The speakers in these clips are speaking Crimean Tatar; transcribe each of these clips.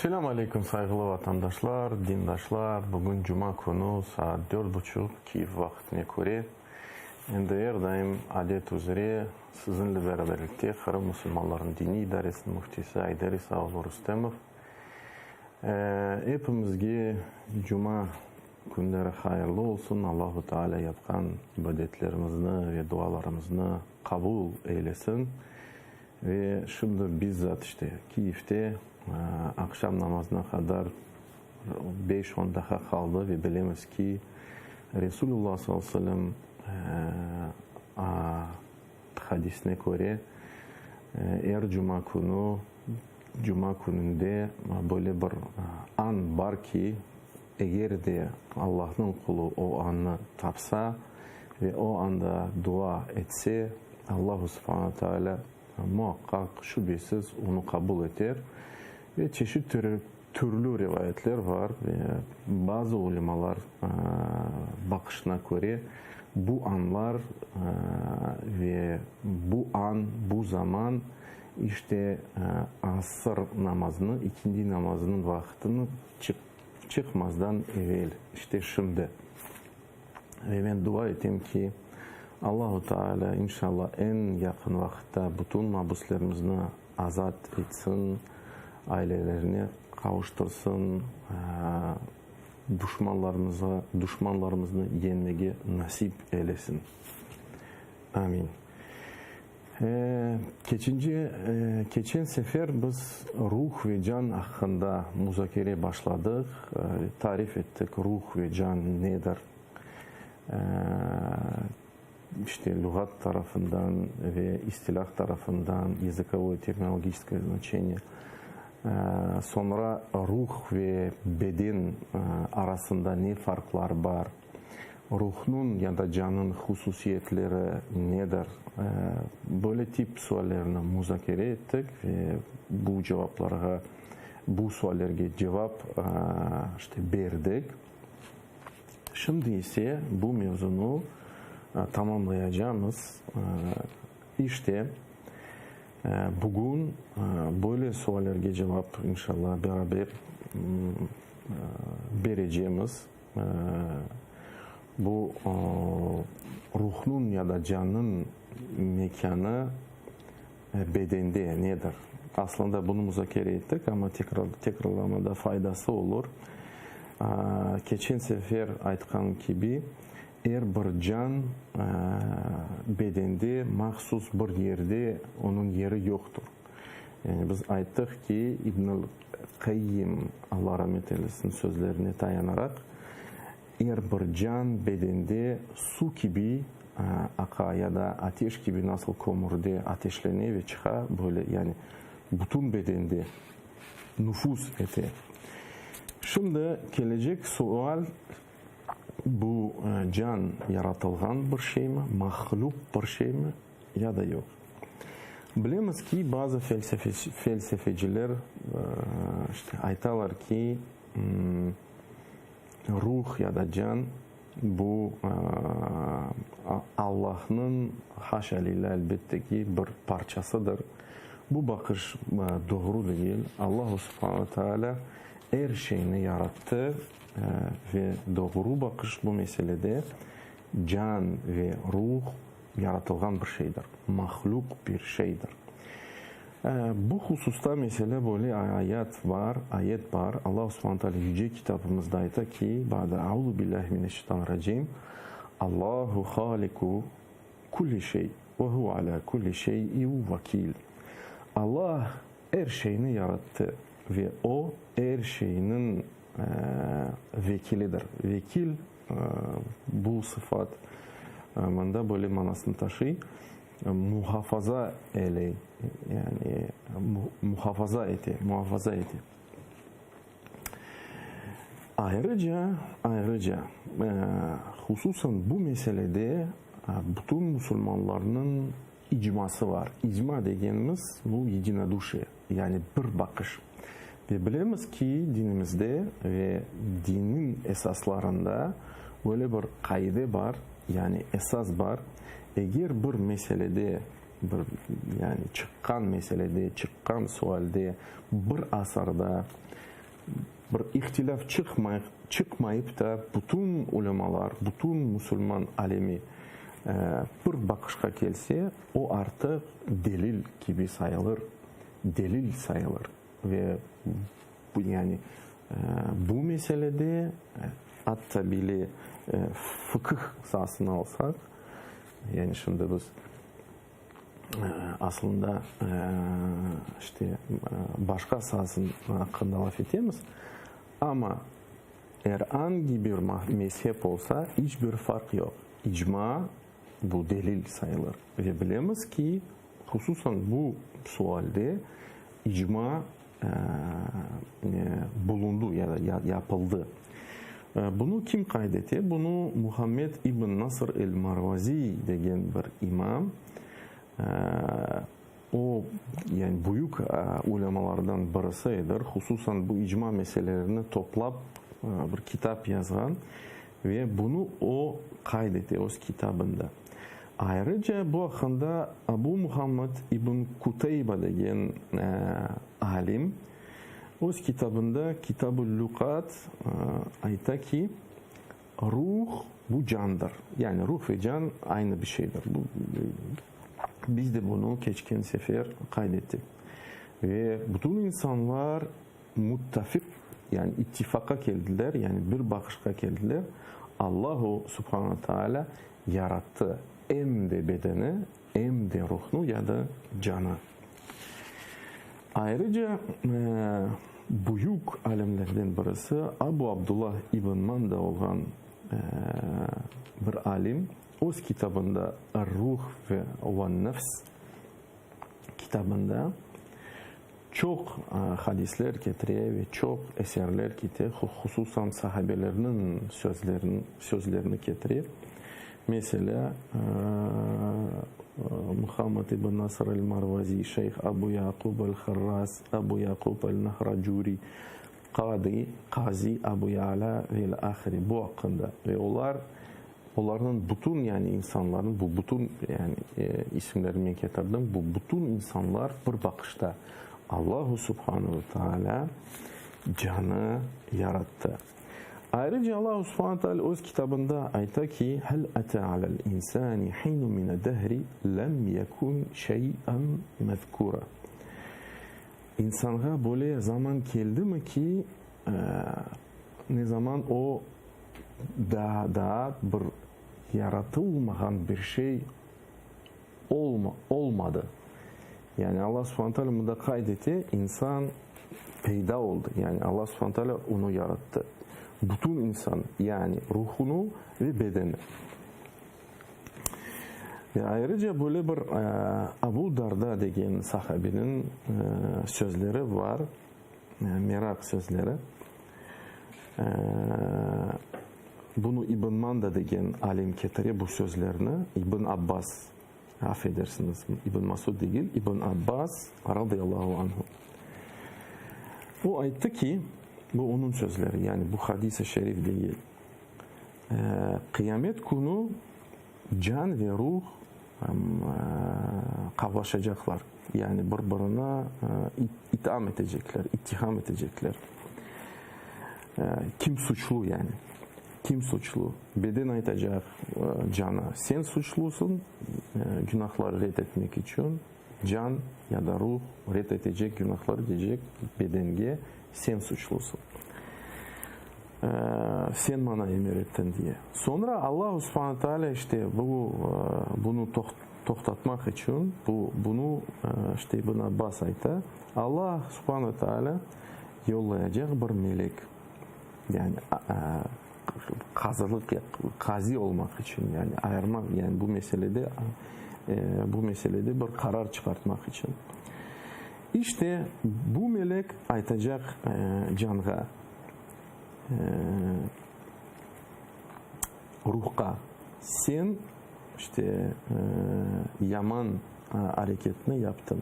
Selâm aleyküm, sayğılı vatandaşlar, dindaşlar! Bugün cuma künü, saat dört buçuq, Kiyev vaqtına köre. Endi er daim adet üzre siziñle beraberlikte Qırım musulmanlarınıñ diniy idaresiniñ müftisi Ayder İsa oğlu Rustemov. Epimizge cuma künleri hayırlı olsun, Allahu Teala yapqan ibadetlerimizni ve dualarımıznı qabul eylesin. Ve şimdi bizzat işte Kiyevde aqşam namazına qadar beş-on daqqa qaldı ve bilemiz ki, Resulullah sallallahu aleyhi ve sellem hadisine köre, er cuma künü, cuma kününde böyle bir an bar ki, eger de Allahnıñ qulu o annı tapsa ve o anda dua etse, Allahu subhane taalâ muaqqaq, şübesiz, onı qabul eter. Ve çeşit türlü rivayetler var ve bazı ulemalar baqışına köre, bu anlar ve bu an, bu zaman, işte, asır namazını, ikindi namazınıñ vaqtını çıqmazdan evel, işte, şimdi. Ve men dua etem ki, Allahu Teala, inşallah, eñ yaqın vaqıtta bütün mabüslerimizni azat etsin, ailelerine qavuştırsın, duşmanlarımızğa, duşmanlarımıznı yeñmege nasip eylesin. Amin. Keçinci, keçen sefer biz ruh ve can aqqında muzakere başladıq, tarif ettik ruh ve can nedir, işte lügat tarafından ve istilah tarafından, yazıkovoye terminologiçeskoye znaçeniye, soñra ruh ve beden arasında ne farqlar bar, Ruhnıñ ya da cannıñ hususiyetleri nedir? Böyle tip suallerni muzakere ettik ve bu cevaplarğa, bu suallerge cevap, işte, berdik. Şimdi ise bu mevzunı tamamlayacamız. İşte, bugün böyle suallerge cevap, inşallah, beraber berecemiz. Bu ruhnıñ ya da cannıñ mekânı bedende nedir? Aslında bunı muzakere ettik, amma tekrarlamada faydası olur. Keçen sefer aytqan kibi, er bir can bedende mahsus bir yerde onıñ yeri yoqtır. Yani biz ayttıq ki, İbn Qayyim, Alla ramet eylesin, sözlerine tayanaraq, er bir can bedende su kibi aqa ya da ateş kibi nasıl kömürde ateşlene ve çıqa, böyle, yani bütün bedende nufuz ete. Şimdi kelecek sual, bu can yaratılğan bir şeymi, mahlüq bir şeymi ya da yoq? Bilemiz ki, bazı felsefeciler işte aytalar ki, ruh ya da can bu Allahnıñ, haşa lillâ, elbette ki, bir parçasıdır. Bu baqış doğru degil. Allahu subhane ve tealâ er şeyni yarattı ve doğru baqış bu meselede can ve ruh yaratılğan bir şeydir, mahlüq bir şeydir. Bu hususta, meselâ, böyle ayat bar, ayet bar, Allahu subhane teala Yüce Kitabımızda ayta ki, ba'de auzu billahi mineşşeytanirracim, Allahu haliku kulli şey ve hu ala kulli şeyin vekil. Allah er şeyni yarattı ve O, er şeyniñ vekilidir. Vekil, Bu sıfat mında böyle manasını taşıy, muhafaza eley, yani muhafaza ete, muhafaza ete. Ayrıca, ayrıca, hususan bu meselede bütün musulmanlarnıñ icması bar. İcma degenimiz, bu yedinoduşiye, yani bir baqış. Ve bilemiz ki, dinimizde ve dinniñ esaslarında böyle bir qaide bar, yani esas bar, eger bir meselede, bir, yani çıqqan meselede, çıqqan sualde bir asırda. Bir ihtilâf çıqmayıp da, bütün ulemalar, bütün musulman alemi bir baqışqa kelse, o artıq delil kibi sayılır, delil sayılır. Ve yani bu meselede atta bile fıqıh saasını alsaq, yani şimdi biz aslında işte başqa saasın aqqında laf etemiz, amma er angi bir mezhep olsa, iç bir farq yoq, icma bu delil sayılır. Ve bilemiz ki, hususan bu sualde icma bulundı ya da yapıldı. Bunı kim qayd ete? Bunı Muhammed ibn Nasr el-Marvaziy degen bir imam, o, yani büyük ulemalardan birisidir, hususan bu icma meselelerini toplap bir kitap yazğan ve bunı o qayd ete öz kitabında. Ayrıca bu aqqında Abu Muhammad ibn Kuteyba degen alim öz kitabında Kitabul-Luqat ayta ki, ruh bu candır. Yani ruh ve can aynı bir şeydir. Bu, biz de bunı keçken sefer qayd ettik. Ve bütün insanlar muttafiq, yani ittifaqqa keldiler, yani bir baqışqa keldiler, Allahu subhana taalâ yarattı em de bedeni, em de ruhnı ya da canı. Ayrıca büyük alimlerden birisi Abu Abdullah ibn Manda olğan bir alim öz kitabında Ar-Ruh ve van-Nefs kitabında çoq hadisler ketire ve çoq eserler ketire, hususan sahabelerniñ sözlerini ketire. Meselâ, Muhammad ibn Nasr el-Marvazi, Şeyh Abu Yaqub el-Harras, Abu Yaqub el-Nahracuri, Qadı, Qazi Abu Ya'la ve ilâ ahiri bu aqqında. Ve olar, olarnıñ bütün, yani insanlarnıñ, bu bütün, yani isimlerini men ketirdim, bu bütün insanlar bir baqışta Allahu subhanu ve taalâ canı yarattı. Ayrıca Allahu subhanu taalâ öz kitabında ayta ki, Hel ata alel insani hinun mined-dehri lem yekun şey'en mezkura. İnsanğa böyle zaman keldimi ki, ne zaman o daa daa bir yaratılmağan bir şey olmadı. Yani Allah subhane teala mında qayd ete, insan peyda oldı, yani Allah subhane teala onı yarattı. Bütün insan, yani ruhunu ve bedeni. Ve ayrıca böyle bir Abu Darda degen sahabeniñ sözleri var, meraq sözleri. Bunı İbn Manda degen alim ketire bu sözlerni, İbn Abbas, af edersiñiz, İbn Masud degil, İbn Abbas radıyallahu anhu. O ayttı ki, bu onıñ sözleri, yani bu hadis-i şerif degil, Qıyamet künü can ve ruh qavğaşacaqlar, yani bir-birini itham etecekler, ittiham etecekler. Kim suçlu yani? Kim suçlu? Beden aytacaq cana, sen suçlusıñ, günahları red etmek içün, can ya da ruh red etecek günahları, deycek bedenge, sen suçlusıñ. Sen maña emir ettiñ, diye. Soñra Allahu subhane taalâ işte bu, bunı toqtatmaq içün, bu, bunı işte İbn Abbas ayta, Allah subhane taalâ yollayacaq bir melek, yani qazılıq, qazi olmaq içün, yani ayırmaq, yani bu meselede, bu meselede bir qarar çıqartmaq içün. İşte bu melek aytacaq canğa, ruhqa, sen, işte, yaman areketni yaptıñ.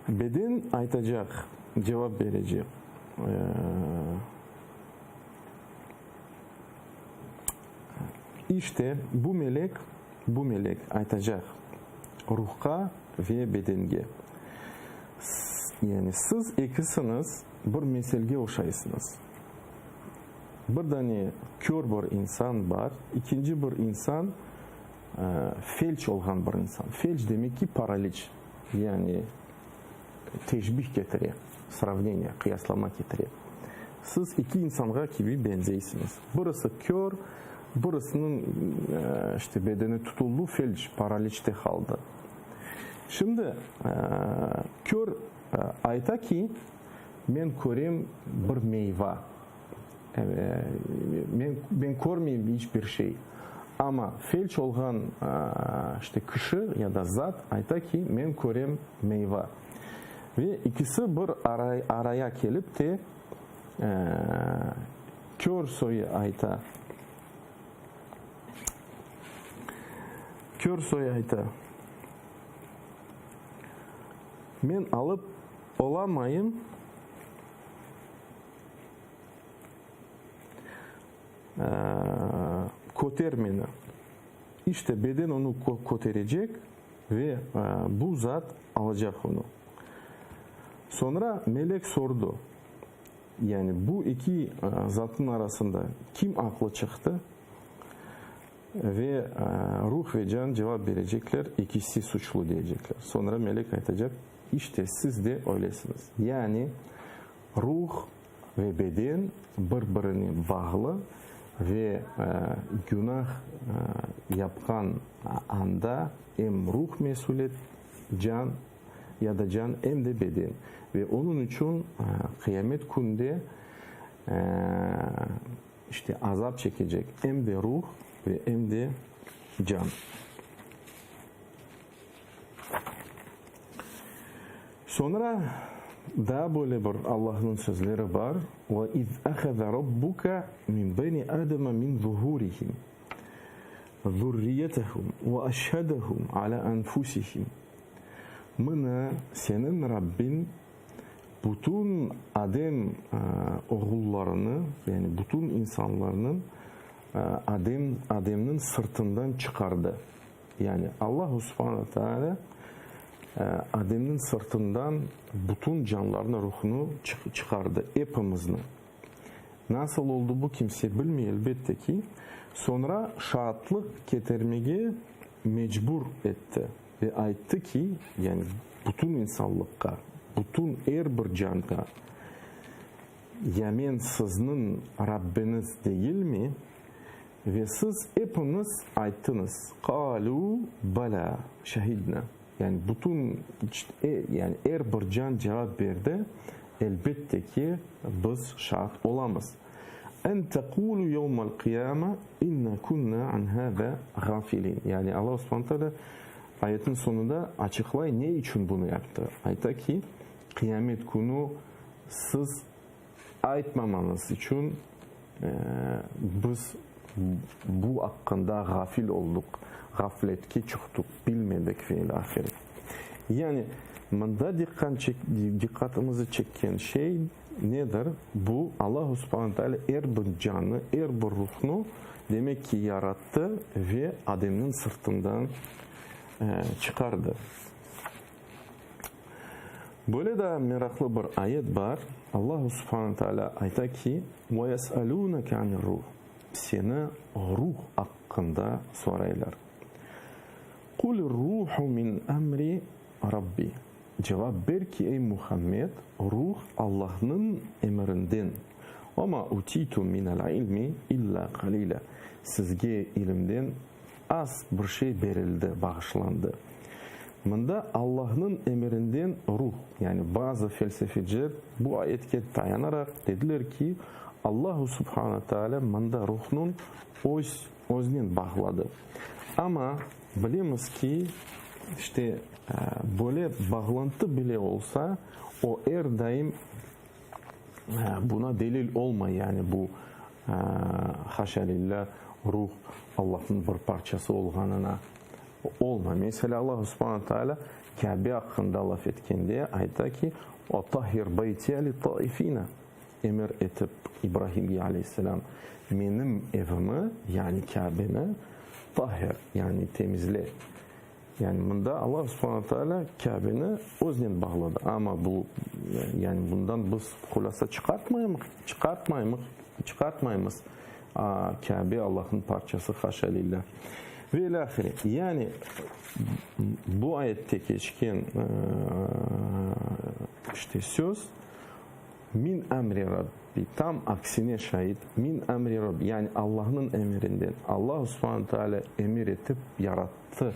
Beden aytacaq, cevap berecek, İşte, bu melek, bu melek aytacaq ruhqa ve bedenge. Yani siz ekisiñiz bir meselge oşaysıñız. Bir dane kör bir insan bar, ikinci bir insan felç olğan bir insan. Felç demek ki, paraliç, yani teşbih ketire, sravneniye, qıyaslama ketire. Siz eki insanğa kibi beñzeysiñiz. Birisi kör, birisiniñ işte bedeni tutuldı, felç, paraliçte qaldı. Şimdi kör ayta ki, men körem bir meyva, men, men körmeyim iç bir şey. Amma felç olğan işte kişi ya da zat ayta ki, men körem meyva. Ve ikisi bir araya kelip te, kör soyu ayta, kör soyu ayta, Men alıp olamayım, köter meni. İşte, beden onı köterecek ve bu zat alacaq onı. Soñra melek sordı, yani bu eki zatnıñ arasında kim aqlı çıqtı? Ve ruh ve can cevap berecekler, ekisi suçlu deyecekler. Soñra melek aytacaq, işte siz de öylesiñiz. Yani ruh ve beden bir-birine bağlı ve günah yapqan anda em ruh mesüliet, can ya da can, em de beden. Ve onıñ içün qıyamet künde işte azap çekecek em de ruh ve em de can. Soñra daa böyle bir Allahnıñ sözleri bar, Ve iz ahaza rabbuka min beni adama min zuhurihim zurriyetehum ve eşhedehum ala enfusihim. Mına seniñ Rabbiñ bütün Adem oğullarını, yani bütün insanlarnıñ Adem, Ademniñ sırtından çıqardı. Yani Allahu subhane ve teala Ademniñ sırtından bütün canlarnı, ruhunı çıqardı, epimizni. Nasıl oldı bu, kimse bilmey, elbette ki. Soñra şaatlıq ketermege mecbur etti ve ayttı ki, yani bütün insanlıqqa, bütün er bir canğa, Ya men sizniñ Rabbiñiz degilmi? Ve siz epiñiz ayttıñız, Qâlû belâ şehidnâ. Yani bütün, yani er bir can cevap berdi, Elbette ki, biz şaat olamız. En teqûlû yevmel qıyâme innâ künnâ an hâzâ gâfilîn. Yani Alla subhane teâlâ ayetniñ soñunda açıqlay, ne içün bunı yaptı. Ayta ki, qıyamet künü siz Aytmamañız içün biz bu aqqında ğafil olduq, ğafletke çıqtıq, bilmedik ve ilâhre. Yani, mında diqqatımızı çekken şey nedir? Bu, Allahu subhane teala er bir cannı, er bir ruhnı, demek ki, yarattı ve Ademniñ sırtından çıqardı. Böyle daa meraqlı bir ayet bar, Allahu subhane teala ayta ki, Ve yes'elûneke anir-ruh, seni ruh aqqında soraylar. Qul-ruhu min emri Rabbi, cevap ber ki, ey Muhammed, ruh Allahnıñ emirinden, ve ma utiytum minel ilmi illâ qalîlâ, sizge ilimden Az bir şey berildi, bağışlandı. Mında Allahnıñ emirinden ruh, yani bazı felsefeciler bu ayetke tayanaraq dediler ki, Allahu subhane taalâ mında ruhnıñ öz özünen bağladı. Amma bilemiz ki, işte, böyle bağlantı bile olsa, o er daim Buna delil olmay, yani bu, haşa lillâh, ruh Allahnıñ bir parçası olğanına olmay. Meselâ, Allahu subhane taalâ Kâbe aqqında laf etkende ayta ki, Ve tahhir beytiye lit-taifîne, emir etip İbrahimge aleyhisselâm, menim evimi, yani Kâbeni, tahhir, yani temizle. Yani mında Allah subhana taalâ Kâbeni özünen bağladı. Amma bu, yani bundan biz hulâsa çıqartmaymıq, çıqartmaymıq, çıqartmaymız, Kâbe Allahnıñ parçası, haşa lillâh. Ve ilâhre. Yani bu ayette keçken, işte, söz Min emri Rabbi, tam aksine şait, min emri Rabbi, yani Allahnıñ emirinden, Allahu subhane teala emir etip yarattı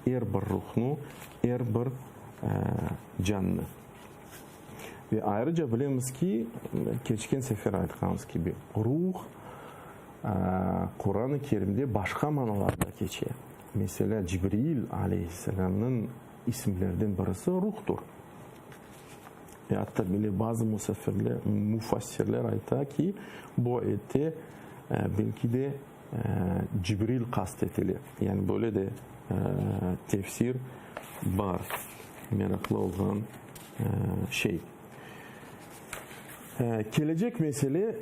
er bir ruhnı, er bir cannı. Ve ayrıca bilemiz ki, keçken sefer aytqanımız kibi, ruh Quran-ı Kerimde başqa manalarda keçe. Meselâ, Cibriil aleyhisselâmnıñ isimlerden birisi ruhtur. Ve atta bile bazı musafirler, mufassirler ayta ki, bu ayette belki de Cibril qast etile. Yani böyle de tefsir bar, meraqlı olğan şey. Kelecek mesele,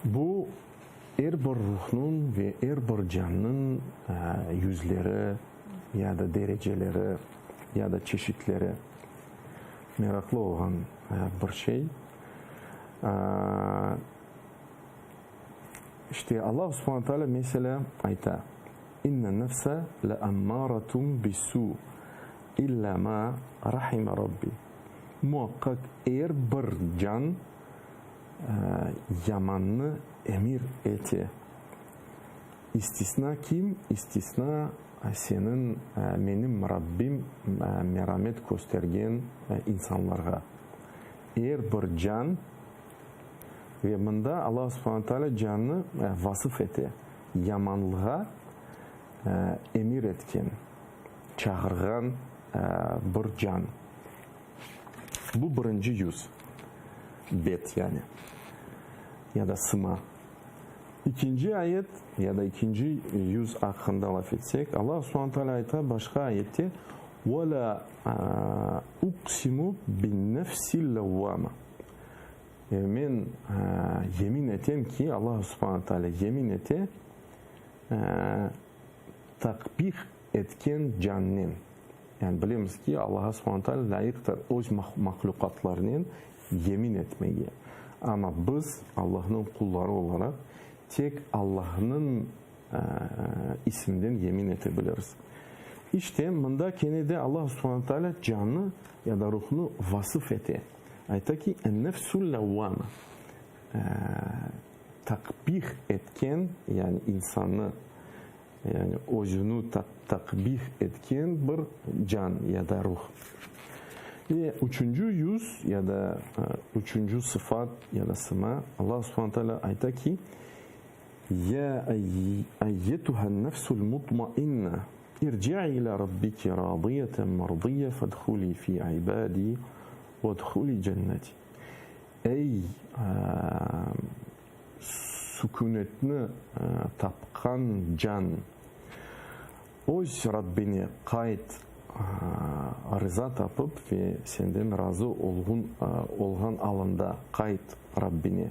bu er bir ruhnıñ ve er bir cannıñ yüzleri ya da dereceleri ya da çeşitleri. Meraqlı olğan bir şey. İşte, Allah subhane taalâ, meselâ, ayta, İnne nefse leammâratun bissû illâ mâ rahime Rabbi. Muaqqaq er bir can yamannı emir ete. İstisna kim? İstisna seniñ, menim Rabbim meramet köstergen insanlarğa. Er bir can, ve mında Alla subhane taalâ cannı vasıf ete, yamanlığa emir etken, çağırğan bir can. Bu birinci yüz, bet yani, ya da sıma. İkinci ayet ya da ikinci yüz aqqında laf etsek, Allah subhane taalâ ayta başqa ayette, Ve lâ uqsimu bin-nefsil levvâme. Ve men yemin etem ki, Allah subhane taalâ yemin ete, taqbih etken cannen. Yani bilemiz ki, Allaha subhane taalâ lâyıqtır öz mahlüqatlarınen yemin etmege. Amma biz, Allahnıñ qulları olaraq, tek Allahnıñ isminden yemin ete biliriz. İşte, mında kene de Allah subhane taalâ cannı ya da ruhnı vasıf ete. Ayta ki, En-nefsul levvame, taqbih etken, yani insannı, Yani özüni taqbih etken bir can ya da ruh. Ve üçünci yüz ya da üçünci sıfat ya da sıma, Allah subhane taalâ ayta ki, Ya ayyetuhen-nefsul mutmainne, irci'i ila rabbiki radiyeten merdiyye fedhuli fi ibadi vedhuli cenneti. Ey sükünetni tapqan can, öz Rabbine qayt, rıza tapıp ve senden razı olğan alında qayt Rabbine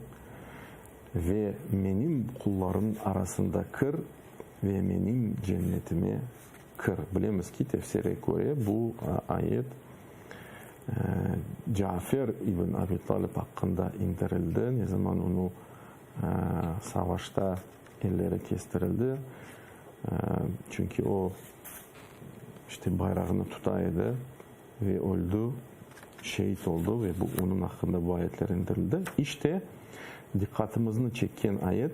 ve menim qullarım arasında kir ve menim cennetime kir. Bilemiz ki, tefsirge köre, bu ayet Cafer ibn Abi Talib aqqında indirildi, ne zaman onı savaşta elleri kestirildi, çünki o, işte, bayrağını tuta edi ve öldü, şeit oldı ve bu onıñ aqqında bu ayetler indirildi. İşte, diqqatımıznı çekken ayet,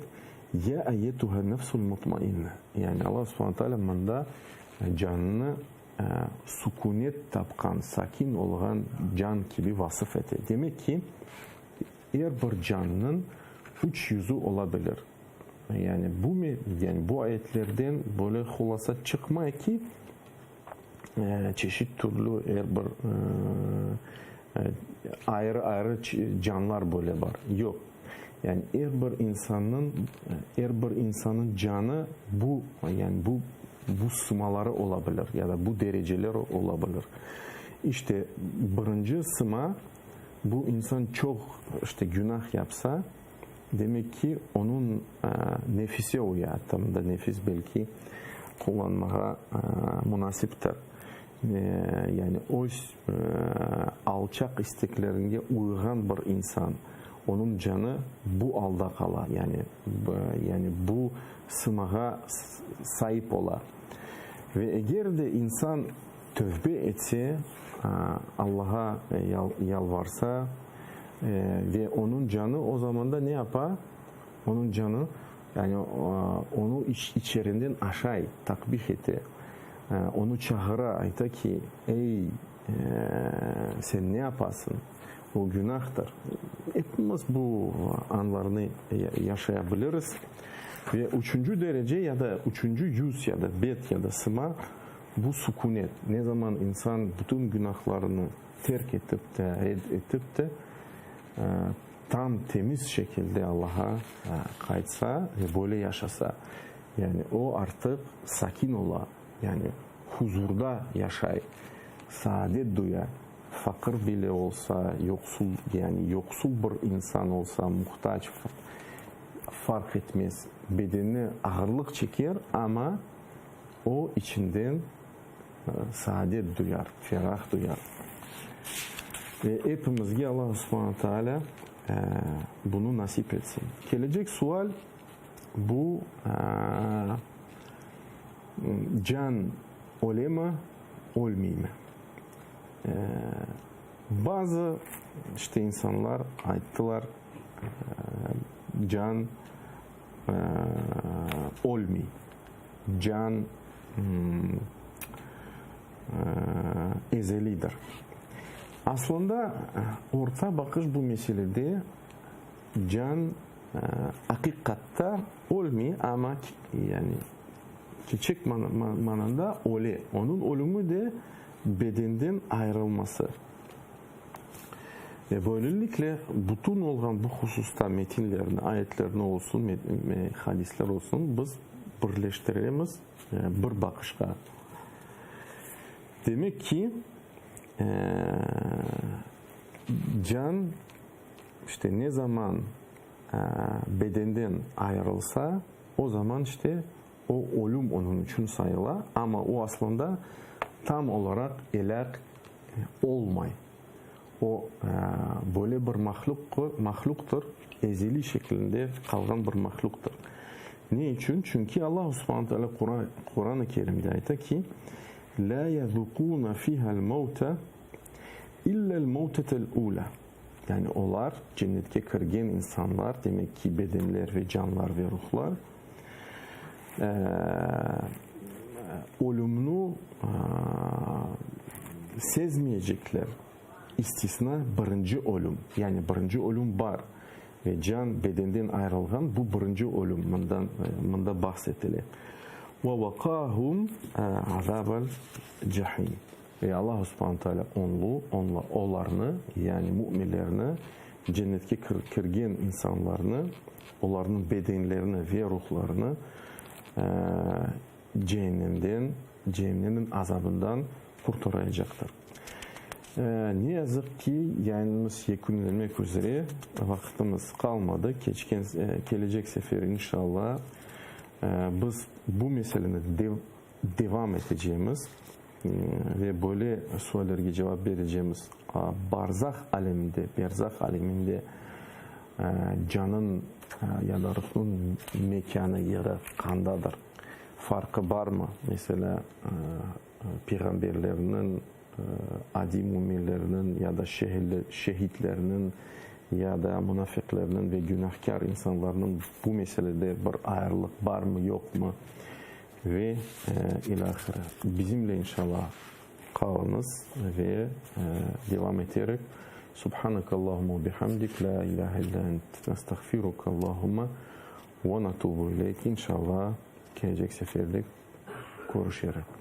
Ya ayyetuha nefsul mutmainne, yani Allah subhane taalâ mında cannı sükünet tapqan, sakin olğan can kibi vasıf ete. Demek ki, er bir cannıñ üç yüzü ola bilir. Yani bu, yani bu ayetlerden böyle hulâsa çıqmay ki, çeşit türlü er bir ayrı-ayrı canlar böyle bar. Yoq. Yani er bir insannıñ, er bir insannıñ canı bu, yani bu, bu sımaları ola bilir ya da bu dereceler ola bilir. İşte, birinci sıma, bu insan çoq, işte, günah yapsa, demek ki, onıñ nefise uya, atta mında nefis belki qullanmağa munasiptir. Yani öz alçaq isteklerine uyğan bir insan, onıñ canı bu alda qala, yani, yani bu sımağa saip ola. Ve eger de insan tövbe etse, Allağa yalvarsa, ve onıñ canı o zamanda ne yapa? Onıñ canı, yani onı içerinden aşay, takbih ete, onı çağıra, ayta ki, Ey, sen ne yapasıñ? Bu günahtır. Epimiz bu anlarnı yaşaya biliriz. Ve üçünci derece ya da üçünci yüz ya da bet ya da sıma, bu sükünet. Ne zaman insan bütün günahlarını terk etip te, red etip te, tam temiz şekilde Allağa qaytsa ve böyle yaşasa, yani o artıq sakin ola, yani huzurda yaşay, saadet duya, faqır bile olsa, yoqsul, yani yoqsul bir insan olsa, muhtac, farq etmez, bedeni ağırlıq çeker, amma o içinden saadet duyar, ferah duyar. Ve epimizge Allahu subhane taalâ bunı nasip etsin. Kelecek sual bu, can ölemi, ölmeymi? Bazı işte insanlar ayttılar, can ölmey. Can ezeliydir. Aslında, orta baqış bu meselede can aqiqatta ölmey, amma yani kerçek manada öle. Onıñ ölümi de bedenden ayırılması. Ve böylelikle bütün olğan bu hususta metinlerni, ayetlerni olsun, hadisler olsun, biz birleştiremiz bir baqışqa. Demek ki, can işte ne zaman bedenden ayırılsa, o zaman işte o ölüm onıñ içün sayıla, amma o aslında tam olaraq elâk olmay. O, böyle bir mahlüqtır, ezeliy şeklinde qalğan bir mahlüqtır. Ne içün? Çünki Allahu subhane teala Quran-ı Kerimde ayta ki, Lâ yezûkûne fîhâl mevte illel mevtetel ûlâ. Yani olar, cennetke kirgen insanlar, demek ki, bedenler ve canlar ve ruhlar, ölümni sezmeycekler, istisna birinci ölüm, yani birinci ölüm bar ve can bedenden ayırılğan, bu birinci ölüm, mından, mında bahs etile. Ve vaqahum azabal cahim. Ve Allahu subhane teala onlu, onla, olarnı, yani müminlerni, cennetke kirgen insanlarnı, olarnıñ bedenlerini ve ruhlarını ceennemden, ceennemniñ azabından qurtaraycaqtır. Ne yazıq ki, yayınımız yekünlenmek üzre, vaqıtımız qalmadı. Keçken, kelecek sefer, inşallah, biz bu meseleni devam etecemiz ve böyle suallerge cevap berecemiz, barzah aleminde, berzah aleminde canıñ ya da ruhnıñ mekânı, yeri qandadır? Farqı barmı? Meselâ, peyğamberlerniñ, adiy müminlerniñ ya da şehitlerniñ ya da munafiqlerniñ ve günahkâr insanlarnıñ bu meselede bir ayrılıq barmı, yoqmı? Ve ilâhre. Bizimle inşallah qalıñız ve devam eterik. Subhanakallahumma ve bihamdik, la ilahe illa ent, nestağfirukallahumma ve natubu ileyk. İnşallah, kelecek seferlik körüşerik.